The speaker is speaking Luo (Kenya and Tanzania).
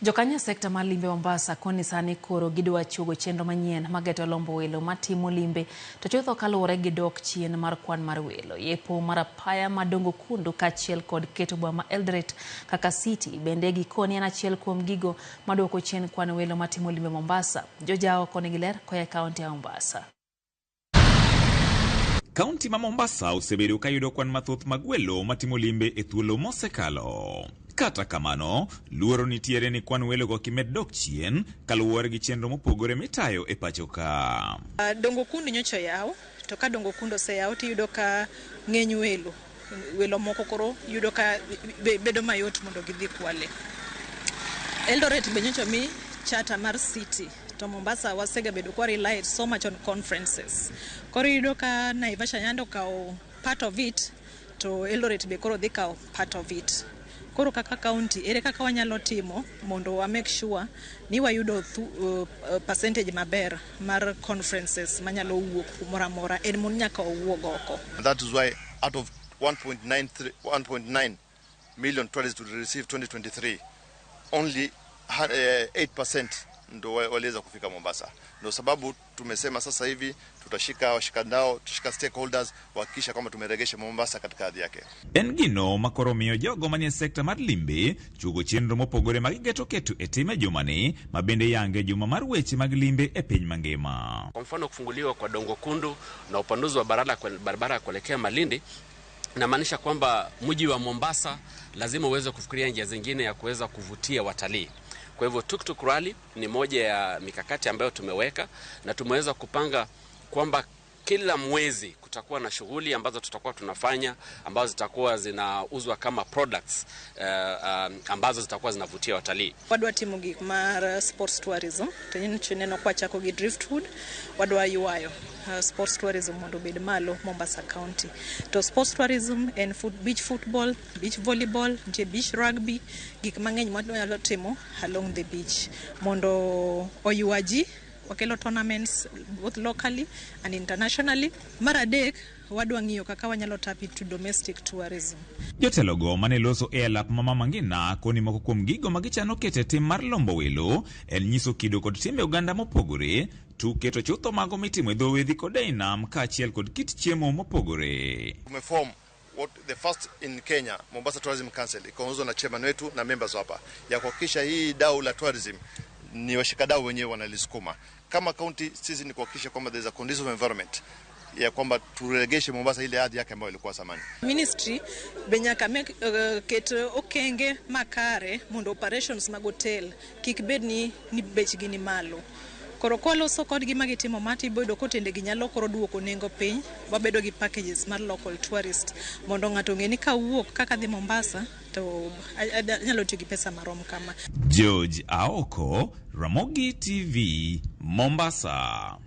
Jokanyo e sekta mar limbe Mombasa koni sani koro gidwa chuogo chenro manyien mageto lombo welo matimo limbe to chutho kaluwore gi dok chien mar kwan mar welo. Yepo mar apaya ma Dongo Kundu kaachiel kod keto boma ma Eldoret kaka city bende gikoni en achiel kuom gigo maduoko chien kwan welo matimo limbe Mombasa. Jojawo koni gi ler koa e kaunti ya Mombasa. Kaunti ma Mombasa osebedo ka yudo kwan mathoth mag welo matimo limbe e thuolo mosekalo. Kata kamano, luoro nitiere ni kwan welogo kimed dok chien kaluwore gi chenro mopogore mitayo e pacho ka. Dongo Kundu nyocha oyaw, to ka Dongo Kundu oseyaw tiyudo ka ng'eny welo, welo moko koro yudo ka bedo mayot mondo gidhi Kwale. Eldoret be nyocha omi charter mar city, to Mombasa wasegabedo kwa rely so much on conferences. Koro iyudo ka Naivasha nyando okawo part of it, to Eldoret be koro dhi kawo part of it. Koro kaka county, ere kaka wanyalo timo mondo wa make sure ni wayudo percentage maber mar conferences manyalo wuok kumoro amora, en mon nyaka owuog oko. And that is why out of 1.93 1.9 million tourists to receive 2023, only 8% ndo waliweza kufika Mombasa. Ndio sababu tumesema sasa hivi tutashika washikadau, tutashika stakeholders kuhakikisha kwamba tumeregesha Mombasa katika hadhi yake. En gino makoro miyo jogo manie sekta mar limbe chuogo chenro mopogore ma gigeto keto e tim e jumani ma bende yange juma mar weche mag limbe e piny mangima. Kwa mfano, kufunguliwa kwa Dongo Kundu na upanuzi wa barabara ya kuelekea Malindi inamaanisha kwamba mji wa Mombasa lazima uweze kufikiria njia zingine ya kuweza kuvutia watalii. Kwa hivyo tuktuk rally ni moja ya mikakati ambayo tumeweka na tumeweza kupanga kwamba kila mwezi kutakuwa na shughuli ambazo tutakuwa tunafanya ambazo zitakuwa zinauzwa kama products ambazo zitakuwa zinavutia watalii. Wadwa timo gik mar sports tourism to nyocha ineno kwachako gi Driftwood, wadwa ywayo sports tourism mondo obed malo Mombasa County. To sports tourism en beach football, beach volleyball, nitie beach rugby, gik mang'eny mwanyalo timo along the beach mondo oywa ji. Wakelo tournaments both locally and internationally. Mar adek, wadwa ng'iyo kaka wanyalo tap into domestic tourism. Jotelogo mane loso e alap ma Mama Ngina koni moko kuom gigo ma gichano keto e tim mar lombo welo en nyiso kido kod timbe oganda mopogore, tuke to chutho mago mitimo e dho wedhi kod ei nam kaachiel kod kit chiemo mopogore. Tumeform what the first in Kenya, Mombasa Tourism Council, ikaongozwa na chairman wetu na members hapa, ya kuhakikisha hii dau la tourism ni washikadau wenyewe wanalisukuma. Kama county sisi ni kuhakikisha kwamba there is a conducive environment ya kwamba turegeshe Mombasa ile hadhi yake ambayo ilikuwa zamani. Ministry be nyaka ket okenge makare mondo operations mag hotel kik bed ni bechgi ni malo. Koro kwaloso kodgi ma gitimo ma to iboyudo kotende gi nyalo koro duoko nengo piny, wabedo gi packages mar local tourist mondo ng'ato ong'e ni kawuok kaka dhi Mombasa to anyalo tiyo gi pesa marom kama. George Aoko, Ramogi TV, Mombasa.